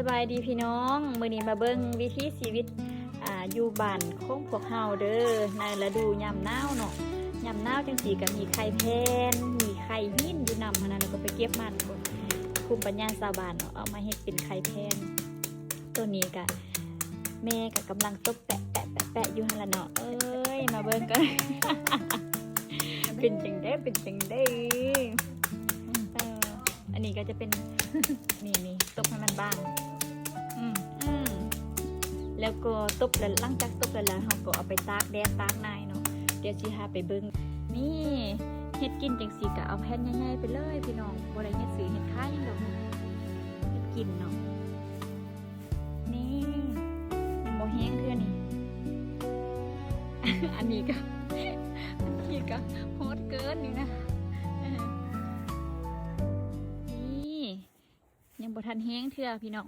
ສະບາຍດີພີ່ນ້ອງ, ມື້ນີ້ມາເບິ່ງວິຖີຊີວິດ ອ່າ ຢູ່ບ້ານຂອງພວກເຮົາເດີ ໃນລະດູຍາມໜາວເນາະ. ຍາມໜາວຈັ່ງຊີ້ກໍມີໄຂ່ແຜ່ນ ມີໄຂ່ຫີນຢູ່ນຳຫັ້ນນະ ແລ້ວກໍໄປເກັບມາ ພູມປັນຍາຊາວບ້ານເນາະ ເອົາມາເຮັດເປັນໄຂ່ແຜ່ນ. ໂຕນີ້ກໍແມ່ກໍກຳລັງຕົບແປະໆໆໆຢູ່ຫັ້ນລະເນາະ. ເອີຍ ມາເບິ່ງກ່ອນ ເປັນຈັ່ງໃດ ເປັນຈັ່ງໃດ? ເອີ ອັນນີ້ກໍຈະເປັນ ນີ້ໆ ຕົບໃຫ້ມັນບາງ ອືມ ອືມ ແລ້ວກໍຕົບແລ້ວ ຫຼັງຈາກຕົບແລ້ວ ເຮົາກໍເອົາໄປຕາກແດດຕາກໜາຍເນາະ. ດຽວຊິພາໄປເບິ່ງ. ນີ້ ເຮັດກິນຈັ່ງຊີ້ກໍເອົາແຜ່ນໃຫຍ່ໆໄປເລີຍພີ່ນ້ອງ, ບໍ່ໄດ້ເຮັດຊື້ເຮັດຂາຍຫຍັງດອກ ເຮັດກິນເນາະ. ນີ້ ຍັງບໍ່ແຫ້ງເທື່ອນີ້. ອັນນີ້ກໍ ອັນນີ້ກໍໂຫດເກີນນີ້ນະ. ເອີ ນີ້ ຍັງບໍ່ທັນແຫ້ງເທື່ອພີ່ນ້ອງ.